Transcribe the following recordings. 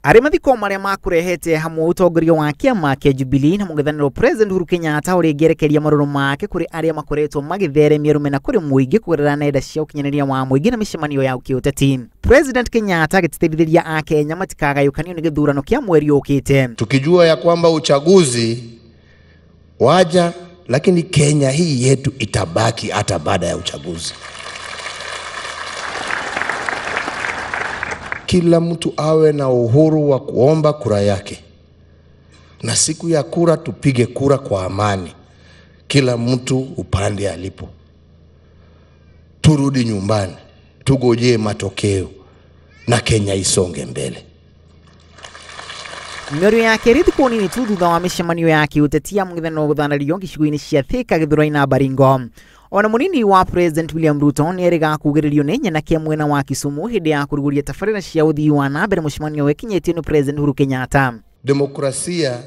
Arĩ mathiko marĩa makũrehete hamwe ũtongoria wa kĩama kĩa Jubilee na mũng'ethanĩro President Uhuru Kenyatta ũrĩngĩerekeria marũrũ make kũrĩ arĩa makoretwo magĩtheremia rũmena kũrĩ mũingĩ kũgerera nenda cia ũkinyanĩria wa mũingĩ na mĩcemanio ya kĩũteti. President Kenyatta agĩtĩtĩrithĩria Akenya matikagayũkanio nĩ gĩthurano kĩa mweri ũkĩte. Tukijua ya kwamba uchaguzi waja, lakini Kenya hii yetu itabaki hata baada ya uchaguzi. Kila mtu awe na uhuru wa kuomba kura yake, na siku ya kura tupige kura kwa amani, kila mtu upande alipo. Turudi nyumbani, tugojee matokeo na Kenya isonge mbele. Mĩario yake ĩrĩ thikũ nini tu thutha wa mĩcemanio ya kĩũteti ya mũng'ethanĩro gũthanario gĩcigo-inĩ cia Thika, Gĩthũrai na Baringo. Ona mũnini wa President William Ruto nĩerĩga kugĩrĩrio nĩ nyanake mwena wa Kisumu hĩndĩ ya kũrugũria tabarĩra cia ũthii wa na mbere mũcemanio wekinyĩtio nĩ President Uhuru Kenyatta. Demokrasia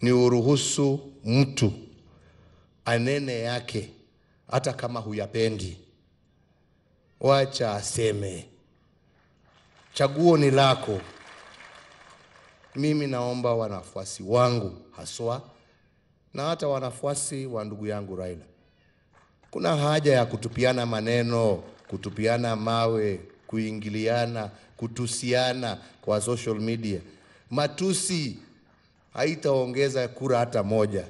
ni uruhusu mtu anene yake hata kama huyapendi. Wacha aseme. Chaguo ni lako. Mimi naomba wanafuasi wangu haswa na hata wanafuasi wa ndugu yangu Raila, kuna haja ya kutupiana maneno, kutupiana mawe, kuingiliana, kutusiana kwa social media. Matusi haitaongeza kura hata moja.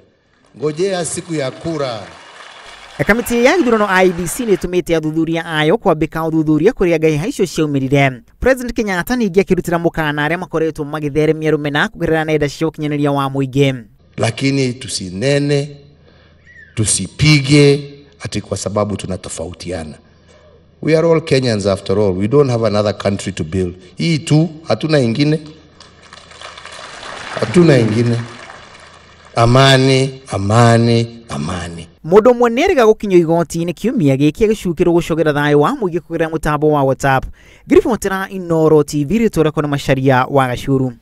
Ngojea siku ya kura. Kamĩtĩ ya gĩthurano IEBC nĩĩtũmĩte athuthuria ayo kwambĩka ũthuthuria kũrĩa ngaiha icio ciaumĩrire. President Kenyatta ningĩ akĩrutĩra mũkana arĩa makoretwo magĩtheremia rũmena kũgerera nenda cia ũkinyanĩria wa mũingĩ. Lakini tusinene, tusipige ati kwa sababu tunatofautiana. We are all Kenyans after all. We don't have another country to build. Hii tu, hatuna ingine. Hatuna ingine. Amani, amani, amani. Mũndũ ũmwe nĩerĩga gũkinyio igoti-inĩ kiumia gĩkĩ agĩcukĩrwo gũcogera thayũ wa mũingĩ kũgerera mũtambo wa WhatsApp. Ngĩribotera Inooro TV rĩtwa rĩakwa nĩ Macharia wa Gacuru.